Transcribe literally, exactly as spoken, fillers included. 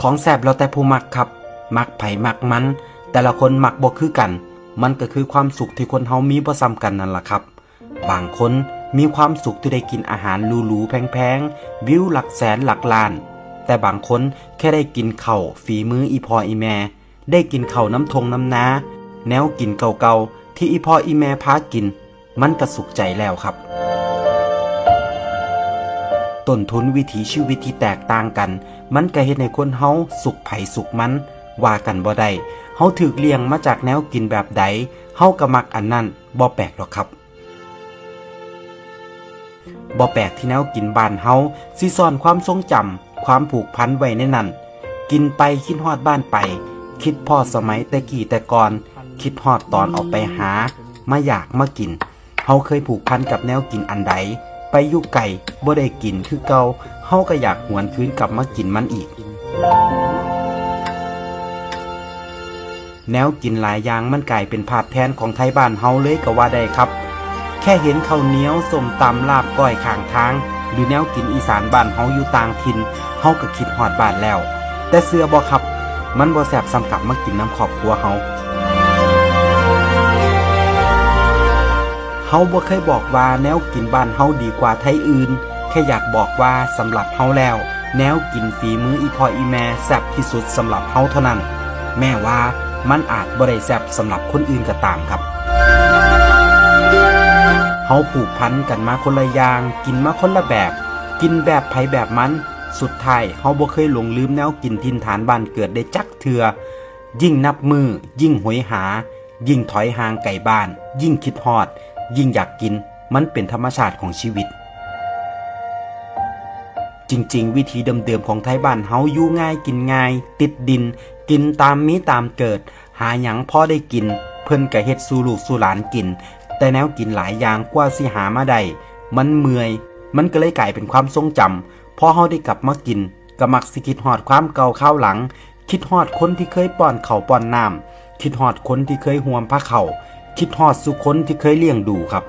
ของแซ่บแล้วแต่ผู้มักครับ มักไผมักมัน แต่ละคนมักบ่คือกัน มันก็คือความสุขที่คนเฮามีบ่ซ้ำกันนั่นล่ะครับ บางคนมีความสุขที่ได้กินอาหารหรูๆแพงๆ วิวหลักแสนหลักล้าน แต่บางคนแค่ได้กินข้าวฝีมืออีพ่ออีแม่ ได้กินข้าวน้ำทงน้ำนา แนวกินเก่าๆที่อีพ่ออีแม่พากิน มันก็สุขใจแล้วครับ ต้นทุนวิถีชีวิตที่แตกต่างกัน มันก็เฮ็ดให้คนเฮาสุขไผสุขมัน ว่ากันบ่ได้ เฮาถูกเลี้ยงมาจากแนวกินแบบใด เฮาก็มักอันนั้น บ่แปลกดอกครับ บ่แปลกที่แนวกินบ้านเฮาสิซ่อนความทรงจำ ความผูกพันไว้ในนั้น กินไปคิดฮอดบ้านไป คิดพ้อสมัยแต่กี้แต่ก่อน คิดฮอดตอนออกไปหา มาอยากมากิน เฮาเคยผูกพันกับแนวกินอันใด ไปอยู่ไกลบ่ได้กินคือเก่า เฮาก็อยากหวนคืนกลับมากินมันอีก แนวกินหลายอย่างมันกลายเป็นภาพแทนของไทบ้านเฮาเลยก็ว่าได้ครับ แค่เห็นข้าวเหนียว ส้มตำ ลาบก้อยข้างทาง หรือแนวกินอีสานบ้านเฮาอยู่ต่างถิ่น เฮาก็คิดฮอดบ้านแล้ว แต่เชื่อบ่ครับ มันบ่แซ่บส่ำกลับมากินนำครอบครัวเฮา เฮาบ่เคยบอกว่าแนวกินบ้านเฮาดีกว่าไทอื่น แค่อยากบอกว่าสำหรับเฮาแล้ว แนวกินฝีมืออีพ่ออีแม่แซ่บที่สุดสำหรับเฮาเท่านั้น แม้ว่ามันอาจบ่ได้แซ่บสำหรับคนอื่นก็ตามครับ เฮาผูกพันกันมาคนละอย่าง กินมาคนละแบบ กินแบบไผแบบมัน สุดท้ายเฮาบ่เคยหลงลืมแนวกินถิ่นฐานบ้านเกิดได้จักเทื่อ ยิ่งนับมื้อ ยิ่งโหยหา ยิ่งถอยห่างไกลบ้าน ยิ่งคิดฮอด ยิ่งอยากกิน มันเป็นธรรมชาติของชีวิต จริงๆ วิถีเดิมๆของไทบ้านเฮาอยู่ง่ายกินง่าย ติดดิน กินตามมีตามเกิด หาหยังพอได้กิน เพิ่นก็เฮ็ดสู่ลูกสู่หลานกิน แต่แนวกินหลายอย่างกว่าสิหามาได้ มันเมื่อย มันก็เลยกลายเป็นความทรงจำ พอเฮาได้กลับมากิน ก็มักสิคิดฮอดความเก่าคราวหลัง คิดฮอดคนที่เคยป้อนข้าวป้อนน้ำ คิดฮอดคนที่เคยห่วมพาเข้า คิดฮอดสู่คนที่เคยเลี้ยงดูครับ